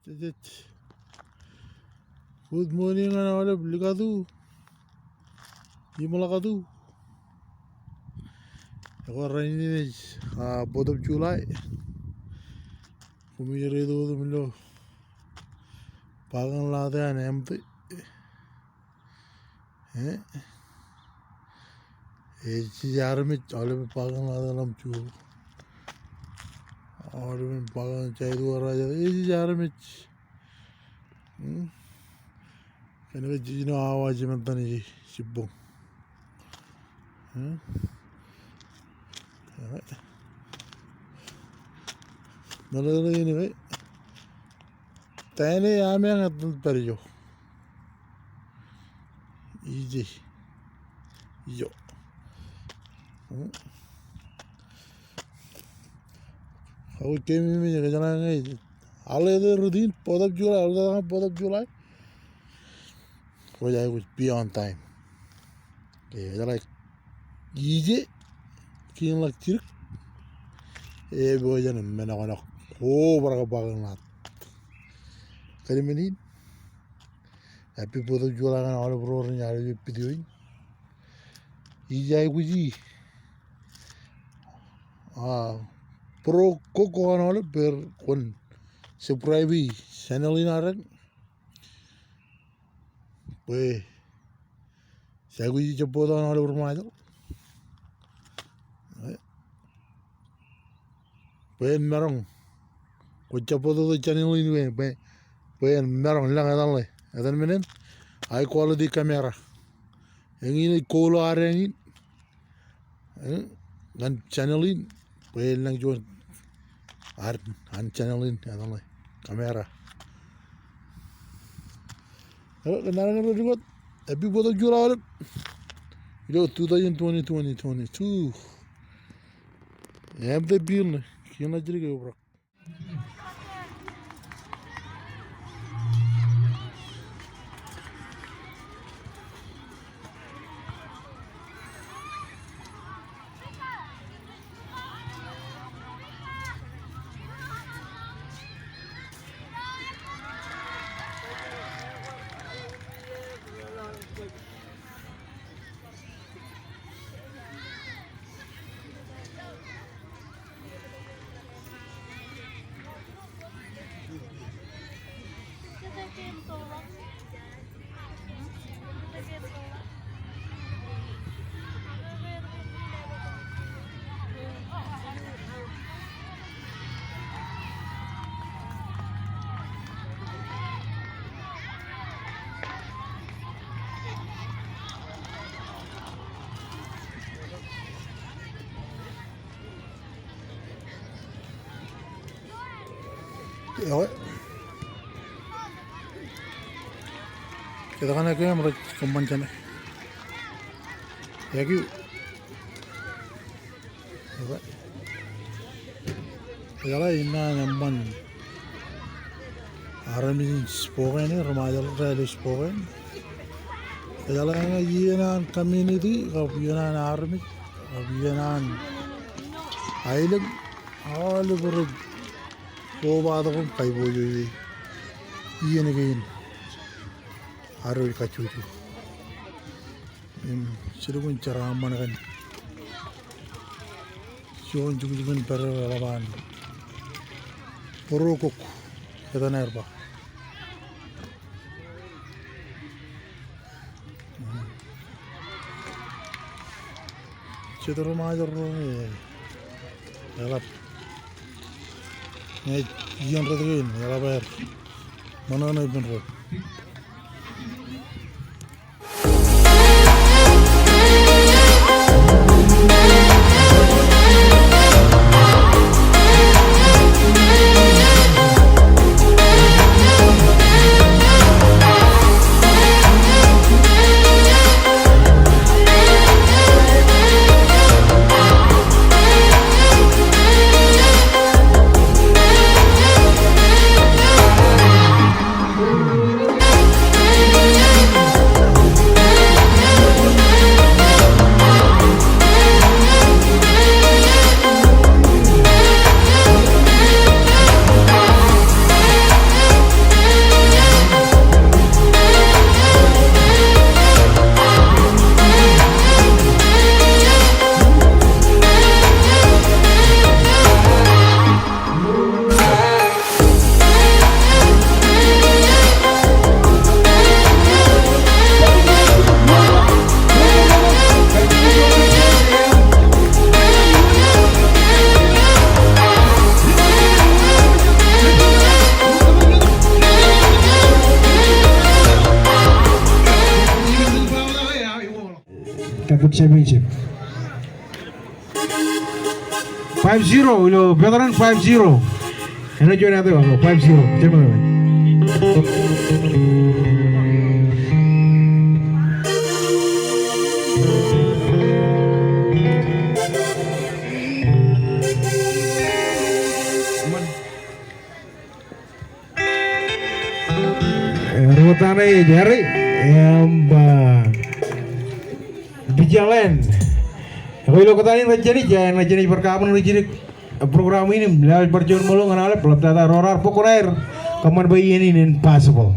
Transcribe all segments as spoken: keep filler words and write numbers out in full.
Good morning ñan aolep likatu im ḷakatu. Ekwe rainin ej, ah, Fourth of July. Koṃij reitok wōt im ilo parking lot eo an Empty. Eh? Ej armej, aolepen parking lot eo ḷọk im juon. Aolepen parking, jaitu eo rej, ej armej. Hmm? Kōnke jiljino awa jimettan ej jibboñ. Hmm? Meḷeḷe in, anyway. Tene ameañ etan pād ijo. Ije. Ijo. Hmm. Ak kōmij, kōjeḷā ñe aolep routine, Fourth of July, aolep routine Fourth of July. Kwōj aikuj be on time. Ke, kōjeḷā ije, kein ḷak jidik. Epojak im men eo kōṇaan. Ko bar ke parking lot. Kōn men in. Happy Fourth of July ñan aolep ro rej aikuj video in. Ij aikuji, ah, bōro kōk ko an aolep bwe kwōn subscribe e channel in aer. Bwe Ij aikuj support an aolep ri Ṃajeḷ. Bwe en maroñ. Kwōj support e channel in bwe, bwe, bwe en maroñ lōñ etan ḷe. Etan men in. High quality camera. Eñin ej goal eo ad eñin. Eh, ñan channel in, bwe en lōñ juon ad, an channel in, etan ḷe, camera. Eh, kōn nañinmej ro jukot, happy Fourth of July aolep. Ilo two thousand twenty, twenty twenty-two. Empty field ṇe, kiiō ṇa jidik eobrak. Ewe. Kōtkan eo ke rej kōṃṃan jān e. Eki. Ewe. Kōjeḷā innām eṃṃan armej in Spokane, ri Ṃajeḷ ro ilo Spokane. Kōjeḷā ñe iien an community, kab iien an armej, kab iien an aelōñ, aolep rej kobatok im kaiboojoj iien kein ad wōj kajjojo. Im, jidik in jeraaṃṃan kaṇ. Juon jukjuk in pād er eḷap an bōro kōk etan aer ba. Jet ri Ṃajeḷ ro ñe eḷap. Ñe iien rot kein eḷap aer ṃōṇōṇō ippān ro. championship. Five zero, ilo veteran five zero. Enaaj juon āinwōt five zero. Chairman. Ewōr wōt an ej Harry, im, ah, Pijalan. Ekwe ilo kōtaan in rej jānij, eh, rej jānij bar kabwilōñ ri jidik, eh, program in im lewōj bar juon ṃōḷo ñan aolep, ḷaptata ro raar bōk kuṇaer, kōṃṃan bwe iien in en possible.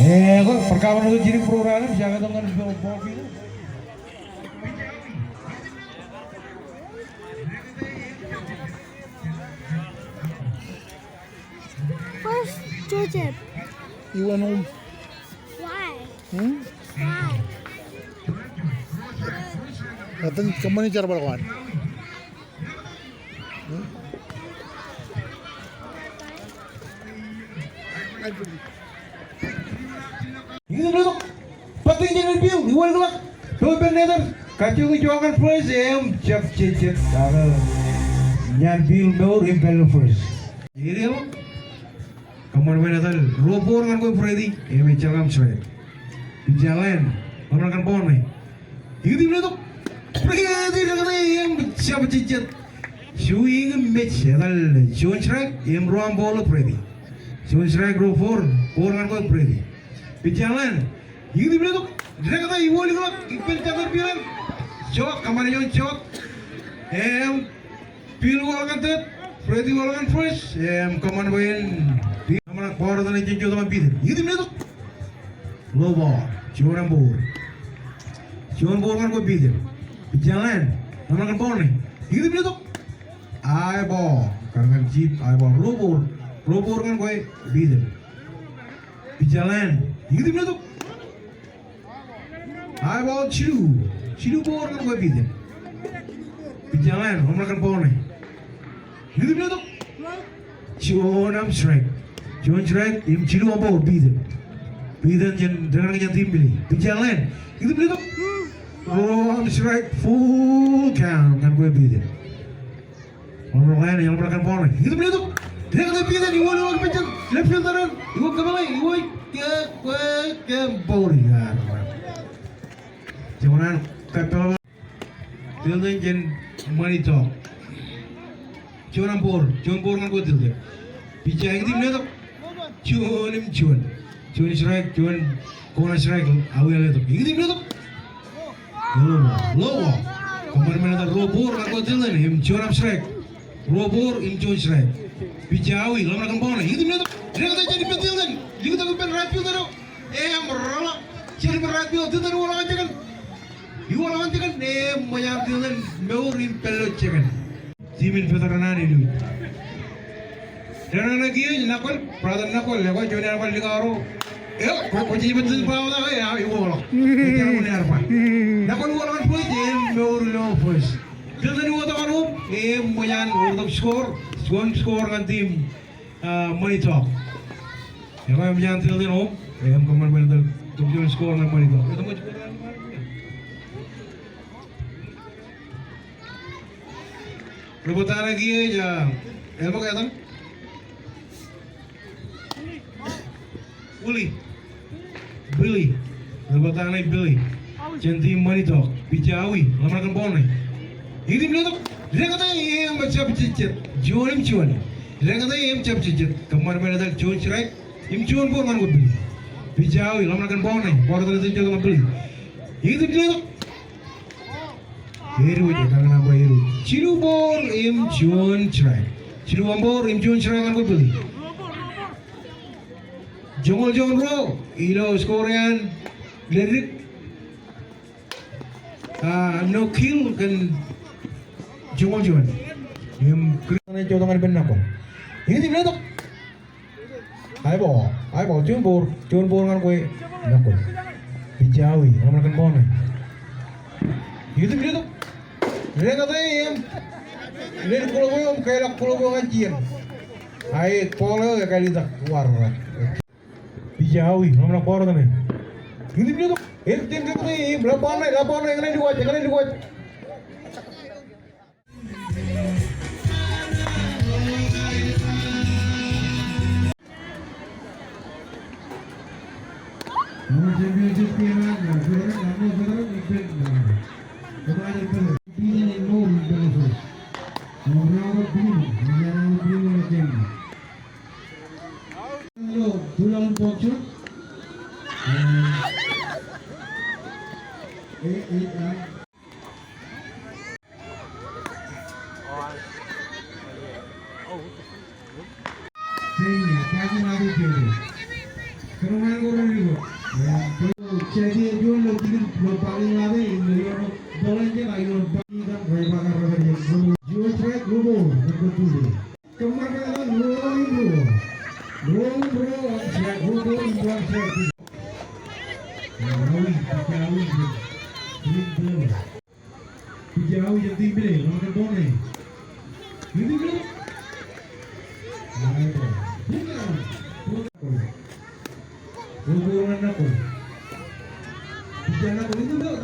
Ekwe, bar kabwilōñ ri jidik program in, jake tok ñan ball field. First, Joseph. You went home. Why? Hmm? Why? Etan kōṃṃani jerbal ko an. Hmm? Iññū minit tok. Batting jān infield, iwōnṃaanḷọk. Ro ippān netar. Kajjioñ ijo ñan first, im jab jejjet. Ak ñan field mour im pād ilo first. Iññū ḷọk. Kōṃṃan bwe en etal ro ball ñan kwe Freddy, im ejjeḷọk aṃ strike. Pijalan, ḷōmṇak kōn ball ṇe. Iññū minit tok. Freddy dekōte im jab jejjet. Swing im miss, etal juon strike, im ruo aṃ ball Freddy. Juon strike, ruo ball, ball ñan kwe Freddy. Pijalan, iññū minit tok. Dekōte, iwōj ḷọk, ippān center fielder. Jok, kōṃṃane juon jok. Im field wōt ñan third, Freddy wōt ñan first, im kōṃṃan bwe en, kōṃṃan ball eo ej juon jota ñan pitcher. Iññū minit tok. Low ball, juon aṃ ball. Juon ball ñan kwe pitcher. Pijalan, ḷōmṇak kōn ball ṇe. Iññū minit tok. High ball, kar ñan jip, high ball. Low ball, low ball ñan kwe pitcher. Pijalan, iññū minit tok. High ball jilu. Jilu ball ñan kwe pitcher. Pijalan, ḷōmṇak kōn ball ṇe. Iññū minit tok. Juon aṃ strike. Juon strike, im jilu aṃ ball, pitcher. Pitcher jān, dekar ñan team Philly. Pijalan, iññū minit tok. Ruo aṃ strike, full count ñan kwe pitcher. Ḷōmṇak kōn ball ṇe, ḷōmṇak kōn ball ṇe. Iññū minit tok. Dekōte pitcher, iwōj ḷọk ippān center. Left fielder eṇ, iwōj kōmeḷeḷe, iwōj ke, kwe, ke ball. Iar. Juon an, kōttoḷọk. Tilden jān ṃani tok. Juon aṃ ball, juon ball ñan kwe Tilden. Pitcher, iññū minit tok. Juon im juon. Juon strike, juon kōṇaan strike, awi ḷọk tok. Iññū minit tok. Low ball, low ball. Kōṃṃan bwe en etal ruo ball ñan kwe Tilden, im juon aṃ strike. Ruo ball im juon strike. Pitcher awi, ḷōmṇak kōn ball ṇe. Iññū minit tok. Dekōt jān ippān titan, likūt tok ippān right field eo. Im rōḷọk jān ippān right field, titan iwōḷọk jikin. Iwōḷọk jikin, im ṃōj an titan mour im pād ilo second. Team in Veteran an Ilooj. Deḷọñ ṇe kiiō ej Nakwal, brother Nakwal, ekwe juon ear bar likaro. Eo, kwō, kwō jej ippān titan baaḷọk, eo, iwōḷọk. Ej ear bar. Nakwal iwōḷọk ñan first, im mour ilo first. Titan iwōḷọk ñan home, im ṃōj an order score, juon score ñan team. Ah, Manitok. Ekwe eṃōj an titan home, im kōṃṃan bwe en tōl tok juon score ñan Manitok. Ri-bōttan ṇe kiiō ej, ah, eṃōk etan? Uli. Billy. Ri-bōttan ṇe Billy. Jān team Manitok. Pija awi. Ḷōmṇak kōn ball ṇe. Itim letok. Dekōte im jab jejjet. Juon im juon. Dekōte im jab jejjet. Kōṃṃan bwe en etal juon strike im juon ball ñan ko Billy. Pija awi. Ḷōmṇak kōn ball ṇe. Ball ṇe itim letok ñan Billy. Itim letok. Eruj, ekañin aṃ ba eruj. Jilu ball im juon strike. Jilu ball im juon strike ñan ko Billy. Joñoul juon ruo ilo score eo an Ledik. Ah, no kill kōn joñoul juon. Im Chris ej jotok ñan ippān Nakwal. Itim letok. Aiball, aiball, juon ball, juon ball ñan kwe Nakwal. Pija awi, ḷōmṇak kōn ball ṇe. Itim letok. Dekōte im. Lel glove eo im kailọk glove eo ñan jien. Ak ball eo ekālitak warra. Pija awi, ḷōmṇak ball ṇe. Itim letok. Ekten dekōte im, lab ball ṇe, lab ball ṇe, eñṇe lukkuun, eñṇe lukkuun. Pija awi jān team Ilooj, ḷōmṇak kōn ball ṇe. Itim letok. Aiball. Ball ṇe. Ball ṇe. Pija Nakwal, itim letok.